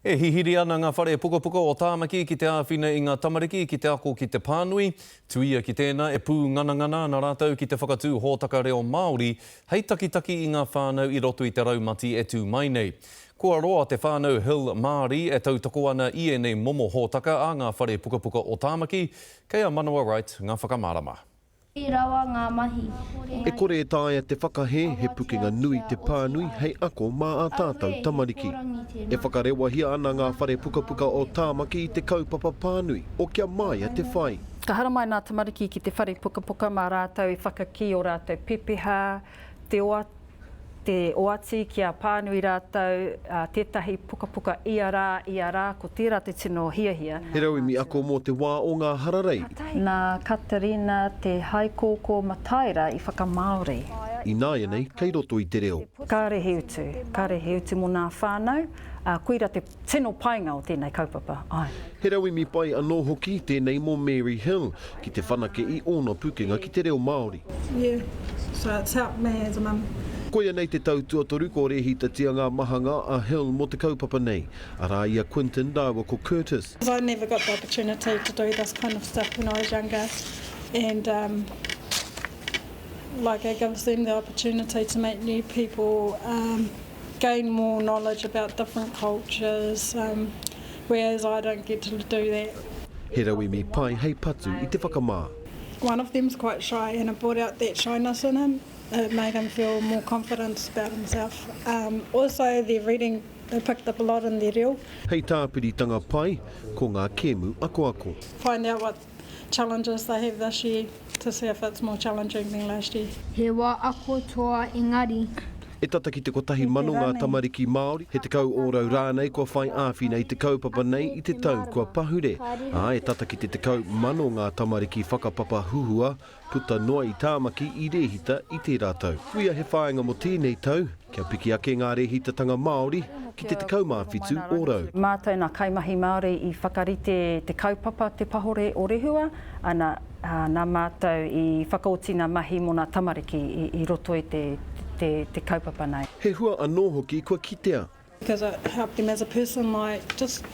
E hihiri ana ngā whare pukapuka o Tāmaki ki te āwhina i ngā tamariki ki te ako ki te pānui. Tuia ki tēnā, e pūnganangana ana rātou ki te whakatū hōtaka reo Māori hei takitaki i ngā whānau i roto i te raumati e tū mai nei. Kua roa te whānau Hill Māori e tautoko ana i ēnei momo hōtaka a ngā whare pukapuka o Tāmaki. Kei a Manawa Wright ngā whakamārama. Rawa ngā mahi. E kore e taea te whakahē he pukenga nui te pānui hei ako mā ā tātou tamariki. E whakarewahia ana ngā whare pukapuka o Tāmaki i te kaupapa pānui o Kia Māia te Whai. Ka haramai ngā tamariki ki te whare pukapuka mā rātou e whakakī ō rātou pepeha, te te oati kia pānui rātou tētahi pukapuka ia rā, ia rā, ko tērā te tino hiahia. He rauemi ako mō te wā o ngā hararei. Nā Katerina Te Haikōkō Mataira i whakamāori. Ināianei kei roto i te reo. Kāre he utu, kāre he utu mō nā whānau, ā, koira te tino painga o tēnei kaupapa, āe. He rauemi pai anō hoki tēnei mō Mary Hill ki te whanake i ōna pukenga ki te reo Māori. Yeah, so it's helped me as a mum. Koia nei te tau tuatoru ko rēhitatia ngā mahanga a Hill mō te kaupapa nei, arā i a Quinton rāua ko Curtis. I never got the opportunity to do this kind of stuff when I was younger and um like it gives them the opportunity to meet new people um gain more knowledge about different cultures um whereas I don't get to do that. He rauemi pai hei patu i te whakamā. One of them's quite shy and it brought out that shyness in him, it made him feel more confident about himself. Um also their reading, they picked up a lot in their reo. Hei tāpiritanga pai, ko ngā kēmu akoako. Find out what challenges they have this year to see if it's more challenging than last year. He wā ako toa engari. E tata ki te 1,000 ngā tamariki Māori, he 10 ōrau rānei kua whai āwhina i te kaupapa nei i te tau kua pahure, ā, e tata ki te 10,000 ngā tamariki whakapapa huhua puta noa i Tāmaki i rēhita i tērā tau. Koia he whāinga mō tēnei tau, kia piki ake ngā rēhitatanga Māori ki te 17 ōrau. Mātou nā kaimahi Māori i whakarite te kaupapa Te Pahore o Rehua, ana, nā mātou i whakaoti ngā mahi mō ngā tamariki i roto i te kaupapa nei. He hua anō hoki kua kitea. Because it helped them as a person like just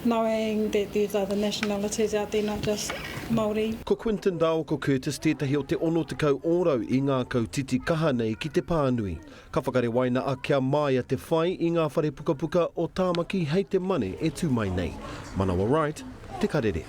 knowing that there's other nationalities out there not just Māori. Ko Quinton rāua ko Curtis tētahi o te 60 ōrau i ngākau titikaha nei ki te pānui. Ka whakarewaina a Kia Māia te Whai i ngā whare pukapuka o Tāmaki hei te Mane e tū mai nei. Manawa Wright, Te Karere.